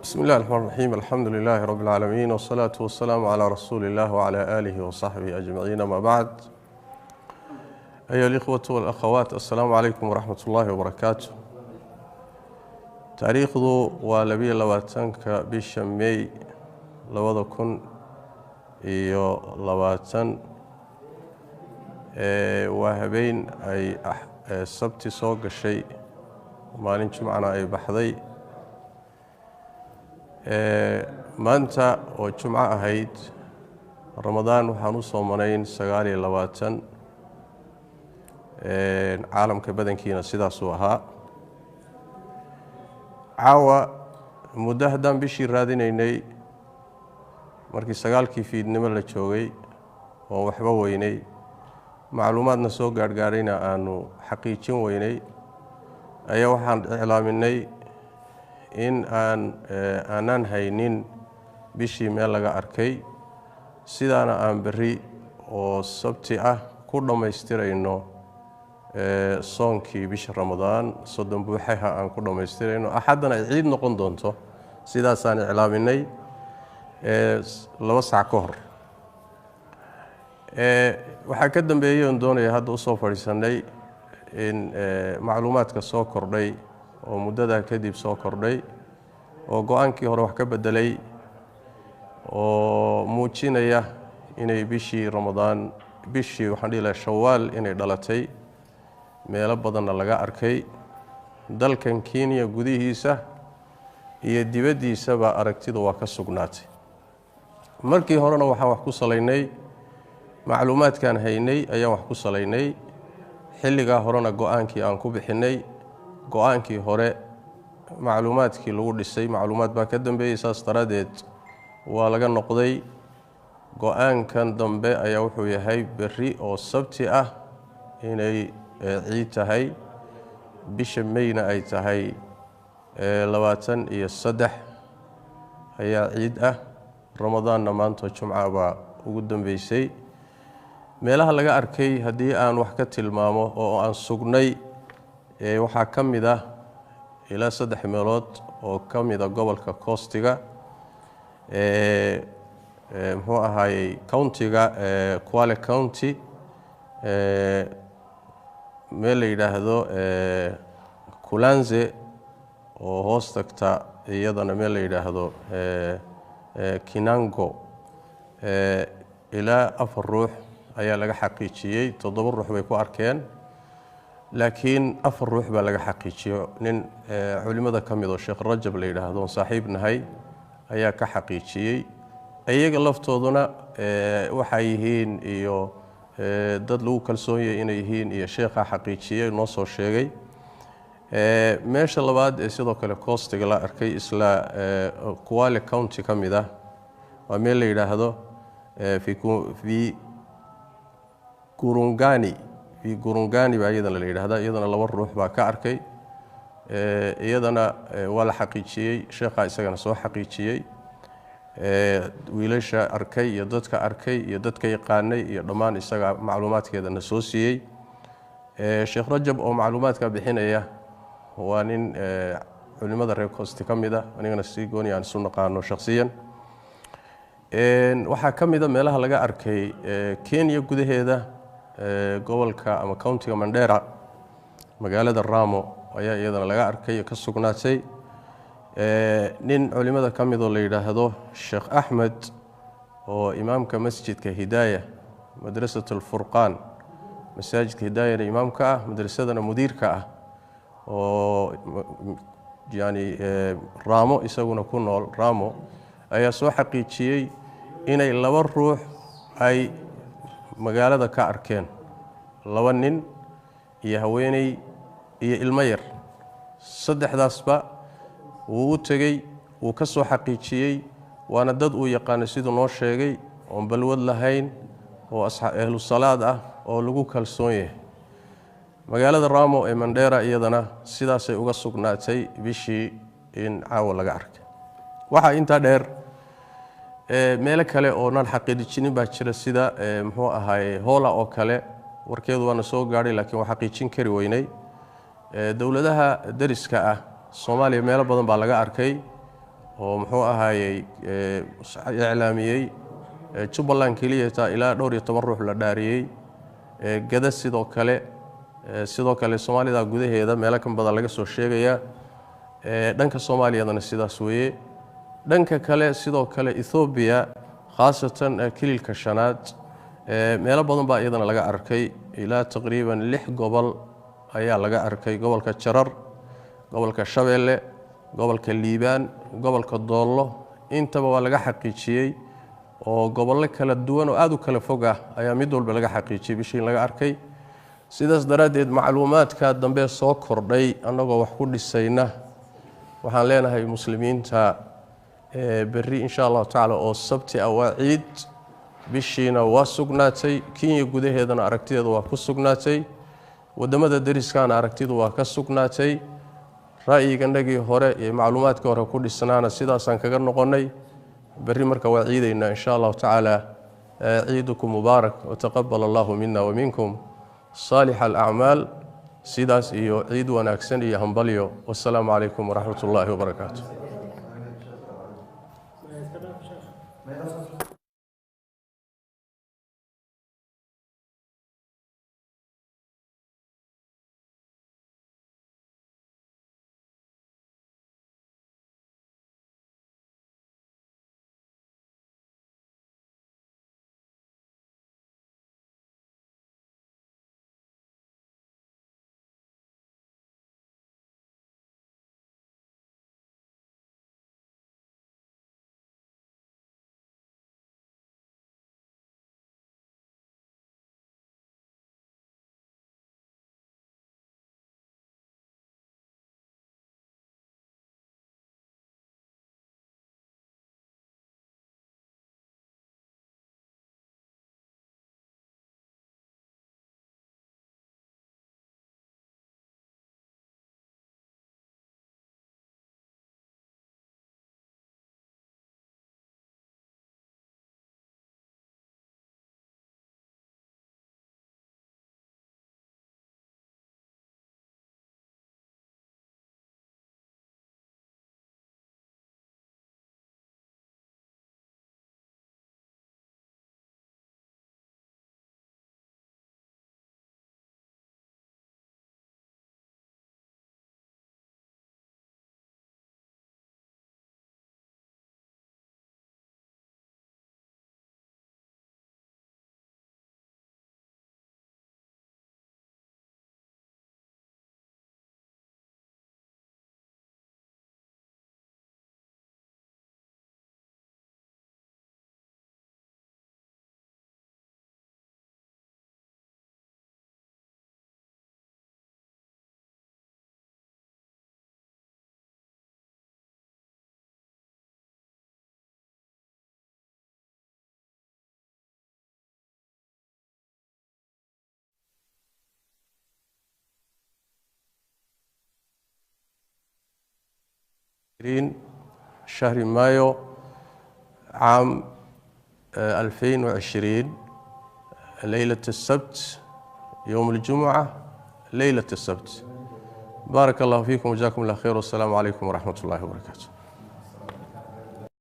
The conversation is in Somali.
Bismi illahi raxmaan raxiim, alxamdu lilaahi rabbi اlcaalamiin, wasalaatu wasalaamu calaa rasuuli illah wacalaa aalihi wasaxbihi ajmaciin, ama bacd. Ayuha alikhwatu walakhawaat, assalaamu calaykum waraxmat ullaahi wabarakaatu. Taariikhdu waa 22-ka bisha Mey 2020. Waa habeen ay Sabti soo gashay, maalin Jumcana ay baxday. Maanta oo Jumco ahayd, Ramadaan waxaan u soo manayn 29. Caalamka badankiina sidaasuu ahaa. Caawa muddo haddaan bishii raadinaynay, markii 9-kii fiidnimo la joogay oon waxba weynay, macluumaadna soo gaarhgaarhayna aanu xaqiijin weynay, ayaa waxaan iclaaminay in aan aanaan haynin bishii meel laga arkay, sidaana aan berri oo Sabti ah ku dhammaystirayno soonkii bisha Ramadaan, 30 buuxaha aan ku dhammaystirayno, Axaddana ay ciid noqon doonto. Sidaasaan iclaaminay 2 sac ka hor. Waxaa ka dambeeyey oon doonaya hadda usoo fadhiisanay in macluumaadka soo kordhay oo muddadaa kadib soo kordhay oo go-aankii hore wax ka bedelay oo muujinaya inay bishii Ramadaan, bishii waxaan dhihi lahay Shawaal, inay dhalatay, meelo badanna laga arkay dalkan Kenya gudihiisa iyo dibaddiisaba. Aragtidu waa ka sugnaatay. Markii horena waxaan wax ku salaynay macluumaadkaan haynay ayaan wax ku salaynay. Xilligaa horena go-aankii aan ku bixinnay, go-aankii hore macluumaadkii lagu dhisay, macluumaad baa ka dambeeyey, saas daraaddeed waa laga noqday. Go-aankan dambe ayaa wuxuu yahay berri oo Sabti ah inay ciid tahay, bisha Meyna ay tahay 23 ayaa ciid ah, Ramadaanna maanta Jumca baa ugu dambeysay. Meelaha laga arkay haddii aan wax ka tilmaamo oo aan sugnay, waxaa ka mid ah ilaa 3 meelood oo ka mida gobolka Coastiga, muxuu ahaayey, countyga Kwale County, meel la yidhaahdo Kulanze oo hoos tagta iyadana meel la yidhaahdo Kinango. Ilaa 4 ruux ayaa laga xaqiijiyey. 7 ruux bay ku arkeen, laakiin 4 ruux baa laga xaqiijiyo. Nin culimmada ka mid oo Sheekh Rajab la yidhaahdo oon saaxiib nahay ayaa ka xaqiijiyey. Iyaga laftooduna waxay yihiin iyo dad lagu kalsoon yahay inay yihiin iyo sheekhaa xaqiijiyey noo soo sheegay. Meesha labaad ee sidoo kale Coastiga la arkay, isla Kwale County ka mid ah, waa meel la yidhaahdo fi Gurungani. Fi Gurungani baa iyadana la yidhahdaa. Iyadana 2 ruux baa ka arkay. Iyadana waa la xaqiijiyey, sheekhaa isagana soo xaqiijiyey. Wiilasha arkay iyo dadka arkay iyo dadka yaqaanay iyo dhammaan isaga macluumaadkeedana soo siiyey. Sheekh Rajab oo macluumaadka bixinaya waa nin culimada reer Coasti ka mid ah, anigana si gooni aan isu naqaano shakhsiyan. Waxaa ka mid a meelaha laga arkay Kenya gudaheeda, gobolka ama countyga Mandera, magaalada Ramo ayaa iyadana laga arkay ka sugnaatay. Nin culimada ka midoo la yidhaahdo Sheekh Axmed oo imaamka masjidka Hidaaya, Madrasat Alfurqaan, masaajidka Hidaayana imaamka ah, madrasadana mudiirka ah, oo yani Raamo isaguna ku nool Raamo, ayaa soo xaqiijiyey inay 2 ruux ay magaalada ka arkeen, 2 nin iyo haweeney iyo ilmo yar. Saddexdaasba wuu u tegey, wuu ka soo xaqiijiyey, waana dad uu yaqaano siduu noo sheegay, oon balwad lahayn oo ahlu salaad ah oo lagu kalsoon yahay. Magaalada Ramo ee Mandheera iyadana sidaasay uga sugnaatay bishii in caawa laga arkay. Waxaa intaa dheer meelo kale oonan xaqiijinin baa jira, sida muxuu ahaaye Hoola oo kale. Warkeedu waana soo gaadhay, laakiin waa xaqiijin kari weynay. Dowladaha dariska ah Soomaaliya meelo badan baa laga arkay. oo muxuu ahaayey iclaamiyey. Jubbaland keliya taa ilaa dhowr iyo toban ruux la dhaariyey. Gada sidoo kale, sidoo kale Soomaalida gudaheeda meelo kan badan laga soo sheegayaa. Dhanka Soomaaliyadana sidaas weeye. Dhanka kale sidoo kale Ethiopia, khaasatan kililka shanaad, meelo badan baa iyadana laga arkay. Ilaa taqriiban 6 gobol ayaa laga arkay: gobolka Jarar, gobolka Shabeelle, gobolka Liibaan, gobolka Doollo. Intaba waa laga xaqiijiyey, oo gobollo kala duwan oo aada u kala fog ah ayaa mid walba laga xaqiijiyey bishii in laga arkay. Sidaas daraaddeed, macluumaadka dambe soo kordhay annagoo wax ku dhisayna, waxaan leenahay muslimiinta, berri insha Allahu tacaala oo Sabti ah waa ciid. Bishiina waa sugnaatay. Kenya gudaheedana aragtideeda waa ku sugnaatay, waddamada dariskaana aragtidu waa ka sugnaatay. Ra'yiganagii hore iyo macluumaadka hore ku dhisnaana sidaasaan kaga noqonnay. Berri marka waa ciidaynaa insha Allahu tacaala. Ciidukum mubaarak, wataqabal allahu mina wa minkum saalix alacmaal. Sidaas iyo ciid wanaagsan iyo hambalyo. Wasalaamu calaykum waraxmat ullaahi wabarakaatu. شهر مايو عام 2020، ليلة السبت، يوم الجمعة ليلة السبت. بارك الله فيكم وجزاكم الله خير، والسلام عليكم ورحمة الله وبركاته.